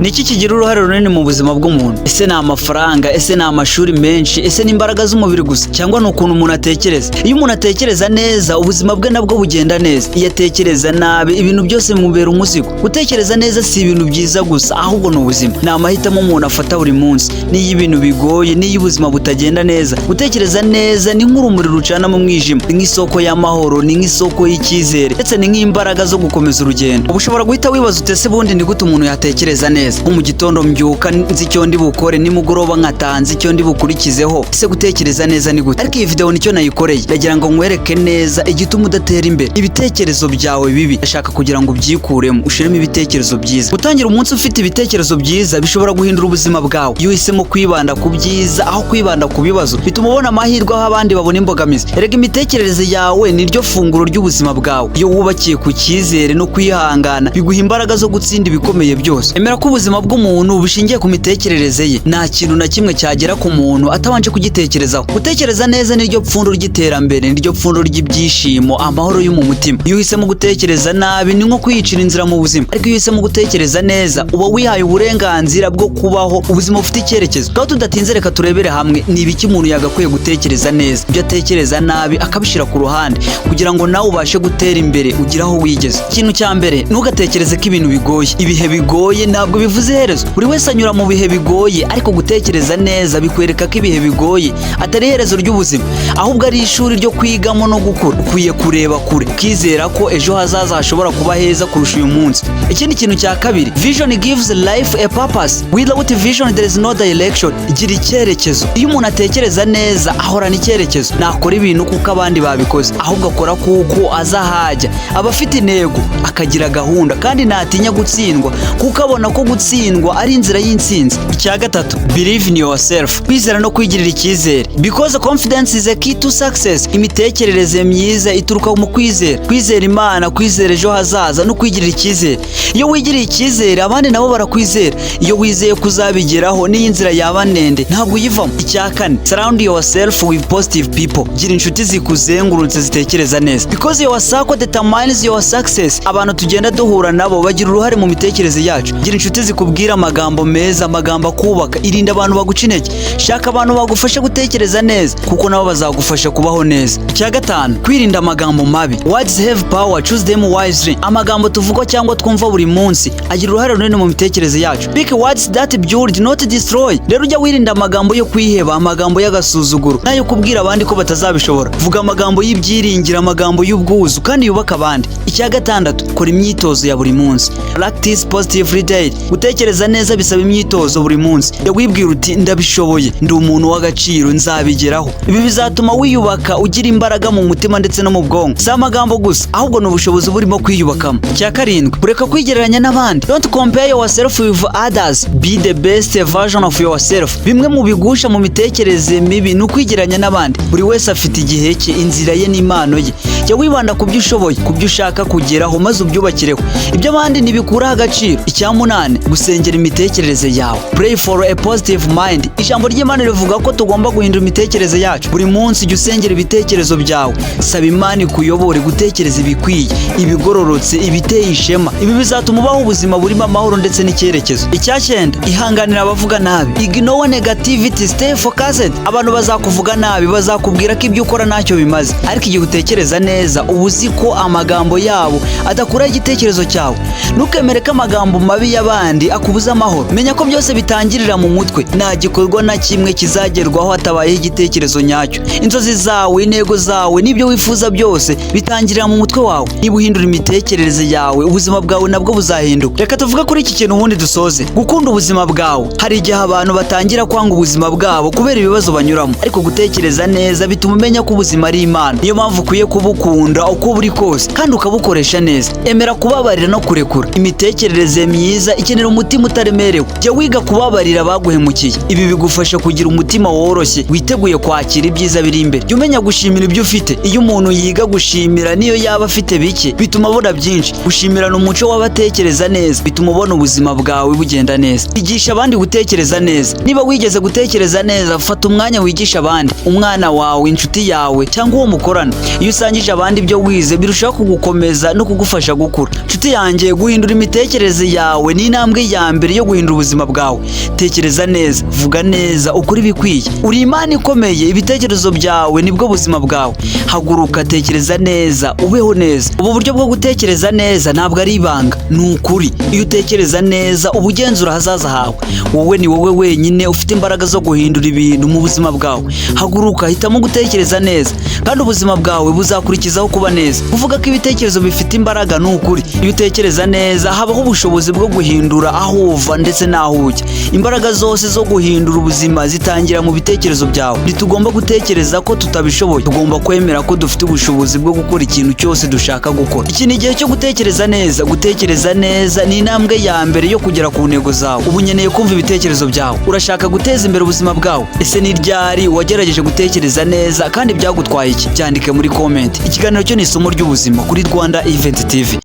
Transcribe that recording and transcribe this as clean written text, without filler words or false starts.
Ni iki kigira uruhare runini mu buzima bw'umuntu? Ese ni amafaranga? Ese ni amashuri menshi? Ese ni imbaraga z'umubiri gusa, cyangwa ni ukuntu umuntu atekereza? Iyo umuntu atekereza neza, ubuzima bwe nabwo bugenda neza. Iyo atekereza nabi, ibintu byose bimubera umuzigo. Gutekereza neza si ibintu byiza gusa, ahubwo ni ubuzima, ni amahitamo umuntu afata buri munsi. N'iyo ibintu bigoye, n'iyo ubuzima butagenda neza, gutekereza neza ni nk'urumuri rucana mu mwijima, ni nk'isoko y'amahoro, ni nk'isoko y'icyizere, ndetse ni nk'imbaraga zo gukomeza urugendo. Uba ushobora guhita wibaza uti: "Ese bundi ni gute umuntu yatekereza neza?" Nko mu gitondo mbyuka nzi icyo ndi bukore, nimugoroba nkataha nzi icyo ndi bukurikizeho. Ese gutekereza neza ni gute? Ariko iyi video nicyo nayikoreye, ndagira ngo nkwereke neza igituma udatera imbere: ibitekerezo byawe bibi. Ndashaka kugira ngo ubyikuremo, ushiremo ibitekerezo byiza. Gutangira umunsi ufite ibitekerezo byiza bishobora guhindura ubuzima bwawe. Iyo uhisemo kwibanda ku byiza aho kwibanda ku bibazo, bituma ubona amahirwe aho abandi babona imbogamizi. Erega imitekerereze yawe ni ryo funguro ry'ubuzima bwawe. Iyo wubakiye ku cyizere no kwihangana, biguha imbaraga zo gutsinda ibikomeye byose. Emera ko ubuzima bw'umuntu bushingiye ku mitekerereze ye. Nta kintu na kimwe cyagera ku muntu atabanje kugitekerezaho. Gutekereza neza niryo pfundo ry'iterambere, niryo pfundo ry'ibyishimo, amahoro yo mu mutima. Iyo uhisemo gutekereza nabi, ni nko kwiyicira inzira mu buzima, ariko iyo uhisemo gutekereza neza, uba wihaye uburenganzira bwo kubaho ubuzima bufite icyerekezo. Tukaba tudatinze, reka turebere hamwe ni ibiki umuntu yagakwiye gutekereza neza, ibyo atekereza nabi akabishyira ku ruhande, kugira ngo nawe ubashe gutera imbere, ugire aho wigeze. Ikintu cya mbere, ntugatekereze ko ibintu bigoye. Ibihe bigoye ntabwo bivuze iherezo. Buri wese anyura mu bihe bigoye, ariko gutekereza neza bikwereka ko ibihe bigoye atari iherezo ry'ubuzima, ahubwo ari ishuri ryo kwigamo no gukura. Ukwiye kureba kure, ukizera ko ejo hazaza hashobora kuba heza kurusha uyu munsi. Ikindi kintu cya kabiri: vision gives life a purpose. Without vision, there is no direction. Gira icyerekezo. Iyo umuntu atekereza neza, ahorana icyerekezo. Ntakora ibintu kuko abandi babikoze, ahubwo akora kuko azi ahajya. Aba afite intego, akagira gahunda, kandi ntatinya gutsindwa, kuko abona ko gutsindwa ari inzira y'intsinzi. Icya gatatu: believe in yourself, kwizera no kwigirira icyizere, because confidence is a key to success. Imitekerereze myiza ituruka mu kwizera, kwizera Imana, kwizera ejo hazaza no kwigirira icyizere. Iyo wigiriye icyizere, abandi nabo barakwizera. Iyo wizeye kuzabigeraho, n'iyo inzira yaba ndende, ntabwo uyivamo. Icya kane: surround yourself with positive people. Gira inshuti zikuzengurutse zitekereza neza, because your circle determines your success. Abantu tugenda duhura nabo bagira uruhare mu mitekerereze yacu. Gira inshuti zikubwira amagambo meza, amagambo akubaka. Irinda abantu baguca intege. Shaka abantu bagufasha gutekereza neza, kuko nabo bazagufasha kubaho neza. Icya gatanu: kwirinda amagambo mabi. Words have power, choose them wisely. Amagambo tuvuga cyangwa twumva buri munsi agira uruhare runini mu mitekerereze yacu. Speak words that build, not destroy. Rero ujya wirinda amagambo yo kwiheba, amagambo y'agasuzuguro n'ayo kubwira abandi ko batazabishobora. Vuga amagambo y'ibyiringiro, amagambo y'ubwuzu kandi yubaka abandi. Icya gatandatu: kora imyitozo ya buri munsi. Practice positively daily. Gutekereza neza bisaba imyitozo buri munsi. Jya wibwira uti: "Ndabishoboye, ndi umuntu w'agaciro, nzabigeraho." Ibi bizatuma wiyubaka, ugira imbaraga mu mutima ndetse no mu bwonko. Si amagambo gusa, ahubwo ni ubushobozi burimo kwiyubakamo. Icya karindwi: kureka kwigereranya n'abandi. Don't compare yourself with others, be the best version of yourself. Bimwe mu bigusha mu mitekerereze mibi ni ukwigereranya n'abandi. Buri wese afite igihe cye, inzira ye n'impano ye. Jya wibanda ku byo ushoboye, ku byo ushaka kugeraho, maze ubyubakireho. Ibyo abandi ntibikuraho agaciro. Icya munani: gusengera imitekerereze yawe. Pray for a positive mind. Ijambo ry'Imana rivuga ko tugomba guhindura imitekerereze yacu buri munsi. Jya usengera ibitekerezo byawe, saba Imana ikuyobore gutekereza ibikwiye, ibigororotse, ibiteye ishema. Ibi bizatuma ubaho ubuzima burimo amahoro ndetse n'icyerekezo. Icya cyenda: ihanganira abavuga nabi. Ignore negativity, stay focused. Abantu bazakuvuga nabi, bazakubwira ko ibyo ukora ntacyo bimaze, ariko igihe utekereza neza, uba uzi ko amagambo yabo adakuraho igitekerezo cyawe. Ntukemere ko amagambo mabi y'abandi akubuza amahoro. Menya ko byose bitangirira mu mutwe. Nta gikorwa na kimwe kizagerwaho hatabayeho igitekerezo nyacyo. Inzozi zawe, intego zawe n'ibyo wifuza byose bitangirira mu mutwe wawe. Niba uhindura imitekerereze yawe, ubuzima bwawe nabwo buzahinduka. Reka tuvuge kuri iki kintu ubundi dusoze: gukunda ubuzima bwawe. Hari igihe abantu batangira kwanga ubuzima bwabo kubera ibibazo banyuramo, ariko gutekereza neza bituma umenya ko ubuzima ari impano. Niyo mpamvu ukwiye kubukunda uko buri kose kandi ukabukoresha neza. Emera kubabarira no kurekura. Imitekerereze myiza ikenera umutima utaremerewe. Jya wiga kubabarira abaguhemukiye. Ibi bigufasha kugira umutima woroshye, witeguye kwakira ibyiza biri imbere. Jya umenya gushimira ibyo ufite. Iyo umuntu yiga gushimira, niyo yaba afite bike, bituma abona byinshi. Gushimirana umuco w'abatekereza neza, bituma ubona ubuzima bwawe bugenda neza. Igisha abandi gutekereza neza. Niba wigeze gutekereza neza, fata umwanya wigisha abandi, umwana wawe, inshuti yawe cyangwa uwo mukorana. Iyo usangije abandi ibyo wize, birushaho kugukomeza no kugufasha gukura. Inshuti yanjye, guhindura imitekerereze yawe ni intambwe. intambwe ya mbere yo guhindura ubuzima bwawe. Tekereza neza, vuga neza, ukore ibikwiye. Uri Imana ikomeye, ibitekerezo byawe nibwo buzima bwawe. Haguruka, tekereza neza, ubeho neza. Ubu buryo bwo gutekereza neza ntabwo ari ibanga, ni ukuri. Iyo utekereza neza, uba ugenzura ahazaza hawe. Wowe ni wowe wenyine ufite imbaraga zo guhindura ibintu mu buzima bwawe. Haguruka, hitamo gutekereza neza, kandi ubuzima bwawe buzakurikizaho kuba neza. Kuvuga ko ibitekerezo bifite imbaraga ni ukuri. Iyo utekereza neza, habaho ubushobozi bwo guhindura aho uva ndetse n'aho ujya. Imbaraga zose zo guhindura ubuzima zitangira mu bitekerezo byawe. Ntitugomba gutekereza ko tutabishoboye, tugomba kwemera ko dufite ubushobozi bwo gukora ikintu cyose dushaka gukora. Iki ni igihe cyo gutekereza neza. Gutekereza neza ni intambwe ya mbere yo kugera ku ntego zawe. Ubu nkeneye kumva ibitekerezo byawe. Urashaka guteza imbere ubuzima bwawe? Ese ni ryari wagerageje gutekereza neza kandi byagutwaye iki? Byandike muri comment. Ikiganiro cyo ni Isomo ry'Ubuzima kuri Rwanda Event TV.